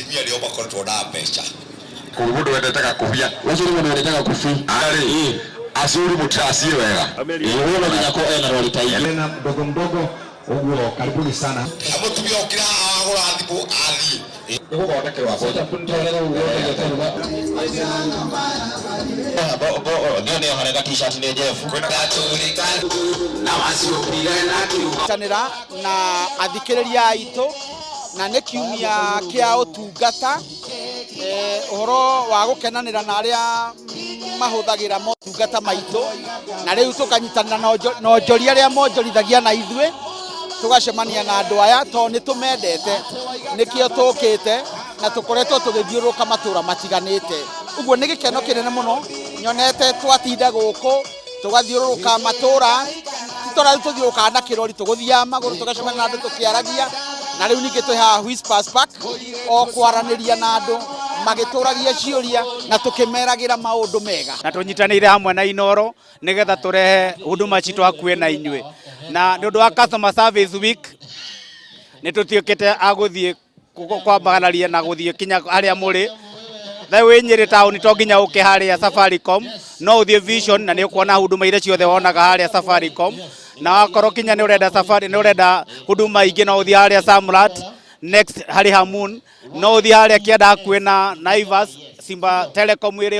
Atimia nĩo makoretwo na mbeca. Koguo mũndũ wendete gakũbia. Ũcio nĩ mũndũ wendete gakubi. Arĩ acuri mũtiraciĩ wega. Ĩĩ, no nginya ko ena rori ta igĩrĩ. Tena mdogo mdogo ũguo, karibuni sana. Mũtumia okire haha agũra thimũ athiĩ. Nĩ gũthondekerwo mboca. Ndio nĩ hareka t-shirt nĩ Jeff. Nyitanĩra na athikĩrĩria aitũ na nĩ kiumia kĩa ũtungata, ũhoro wa gũkenanĩra na arĩa mahũthagĩra motungata maitũ, na rĩu tũkanyitanĩra na onjoria arĩa monjorithagia na ithuĩ, tũgacemania na andũ aya tondũ nĩ tũmendete, nĩkĩo tũkĩte na tũkoretwo tũgĩthiũrũrũka matũra matiganĩte. Ũguo nĩ gĩkeno kĩnene mũno nyonete twatinda gũkũ tũgathiũrũrũka matũra, tũrathiĩ tũthiũrũrũkaga na kĩrori, tũgũthiaga magũrũ, tũgacemania na andũ tũkĩaragia, na rĩu ningĩ twĩ haha Whispers Park o kwaranĩria na andũ magĩtũragia ciũria na tũkĩmeragĩra maũndũ mega. Na tũnyitanĩire hamwe na Inoro nĩgetha tũrehe huduma citũ hakuhĩ na inyuĩ, na nĩ ũndũ wa Customer Service Week nĩ tũtuĩkĩte a gũthiĩ kwambararia na gũthiĩ kinya harĩa mũrĩ. Thaa wĩ Nyĩrĩ taũni, to nginya ũke harĩa Safaricom, no ũthiĩ Vision na nĩ ũkuona huduma iria ciothe wonaga harĩa Safaricom. Na wakorwo kinya nĩ ũrenda safari, nĩ ũrenda huduma ingĩ, no ũthiĩ harĩa Samrat next harĩ Hamun, no ũthiĩ harĩa kĩanda hakuhĩ na Naivas, Simba Telecom ĩrĩ ho.